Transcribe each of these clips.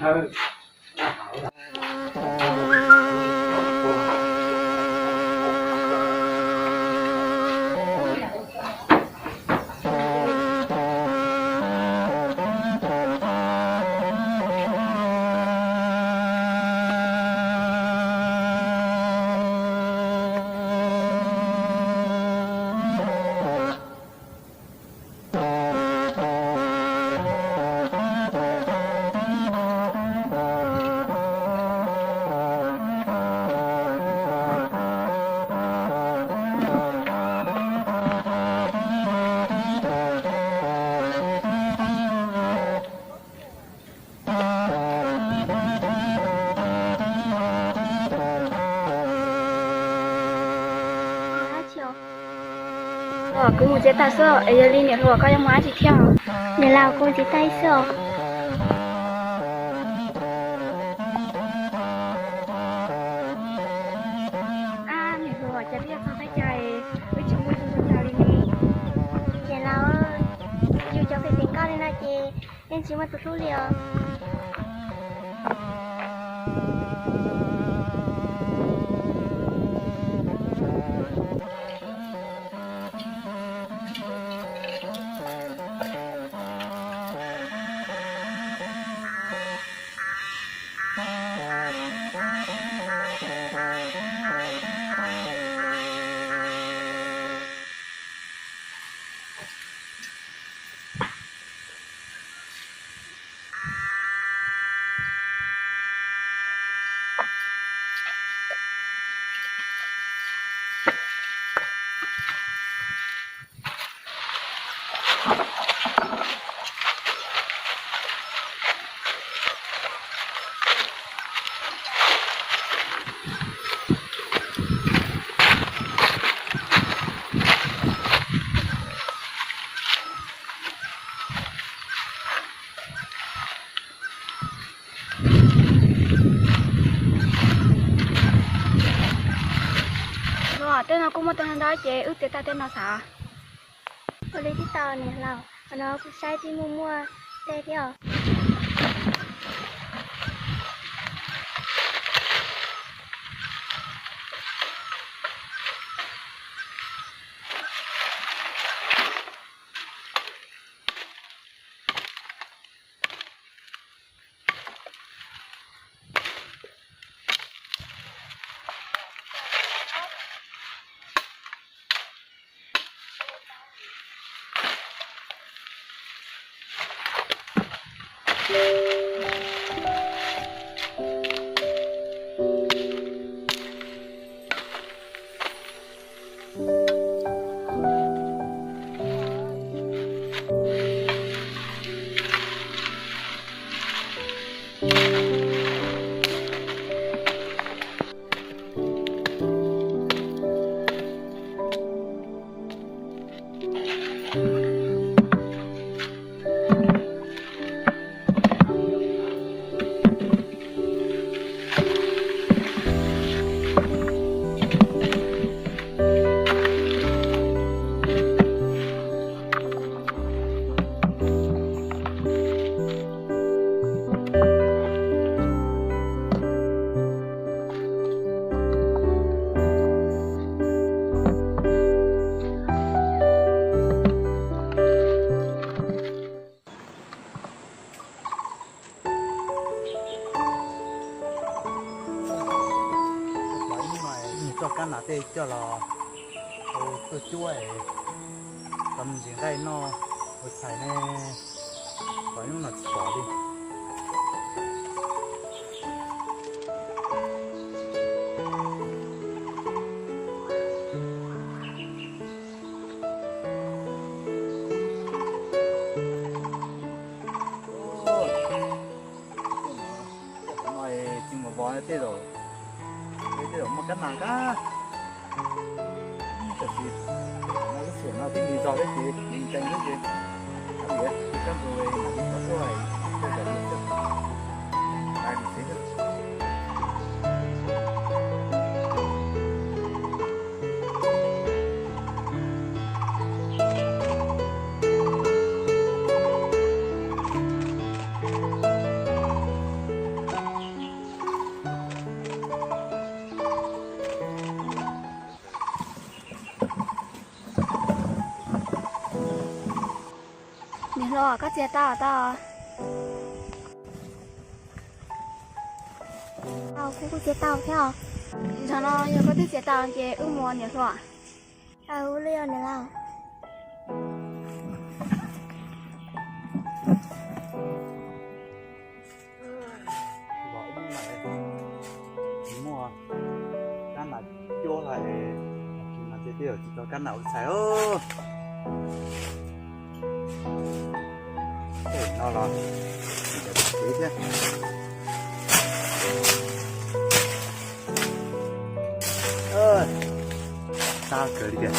Kuv mus txiav taws xwb es, yog li niam hluas koj yuav mus dab tsi thiab? Niam laus, kuv mus txiav taws xwb os. Ab, niam hluas, cas twb yog txog teb chaws wb tsis muaj tus ntxhais li ne. Niam laus, yus cov phem phem nkauj li no ces yeej tsis muaj tus hlub li os. Tej no kuj muaj tej no ntau ces wb txiav taws tej no xav. Ua li tib tau niam laus, qhov no kuv saib twb muaj muaj tej thiab os. Coj kab nas tej coj los ua tuaj cuab, cov me ntsis nqaij noj ua tshais ne. Cov hnub no tsis pom li. Tsis mus vov tej zaum, tej zaum muaj kab nas kab. Tam sis no lub sij hawm no twb nqis zog thiab ces nqis ncees thiab ces, kab ntug mam li kom tuaj, tuaj zom li xwb. Hais li xwb. Koj txiav tau tau. Au, kuv kuj txiav tau thiab. Zaum no yog koj twb txiav tau ces wb mus niam hluas. Aw, ua li os niam laus. Muaj kab nam cuab los es, no ces twb yog tsis tau kab nam ua txhais os. Tej no los tsis tau txhais thiab. Sab kawg li tiag.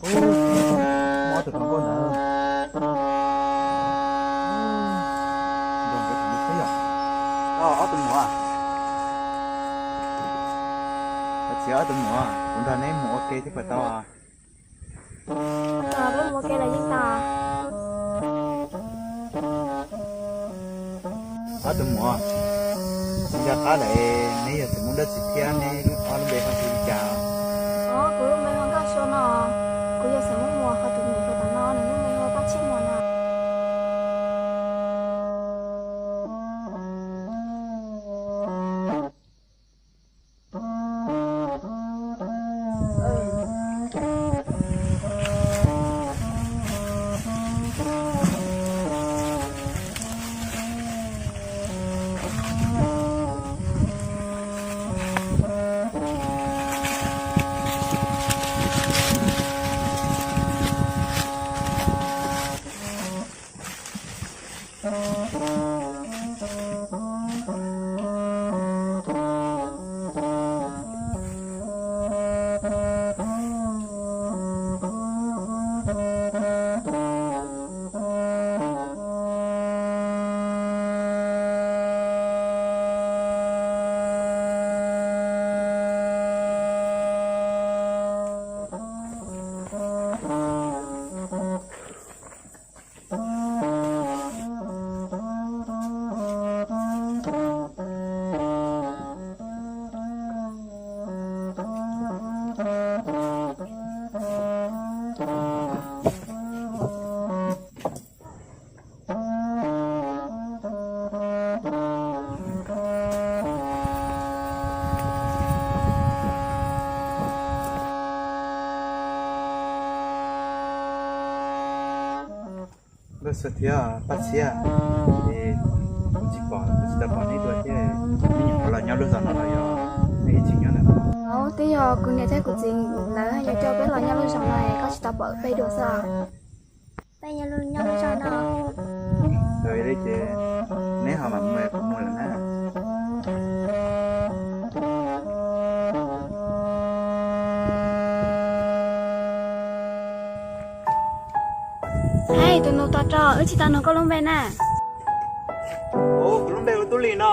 Ub, muaj ob tug hluas nkauj ntawd. Nrog nkawd tham li thiab yom. Ob tug muam, txiv ob tug muam, kuv nrog neb mus ua ke thiab puas tau? Peb mus ua ke los yeej tau. Ob tug muam, ncaj qab lawm, neb yog tus muaj dab tsi thiab neb ob lub npe hu li cas? Kuv lub npe hu Nkauj Sua no. Kuv yog Xeem Muas ho tus niam hluas tom no nws lub npe hu Paj Tshiab Muas no. Nkauj Sua thiab Paj Tshiab, es kuv tsis pom, kuv tsis tau pom neb dua thiab. Neb nyuam qhuav los nyob lub zos no los yog neb ib txwm nyob ntawm no? Twb yog kuv niam thiab kuv txiv lawv yuav coj peb los nyob lub zos no es koj tsis tau pom peb dua xwb. Peb nyob lub, nyob lub zos no. Yog li ces neb ho mam mus, kuv mus lawm na. Hais tus nus tos rau, wb tsis tau nug koj lub npe na. Kuv lub npe hu Tub Lis no.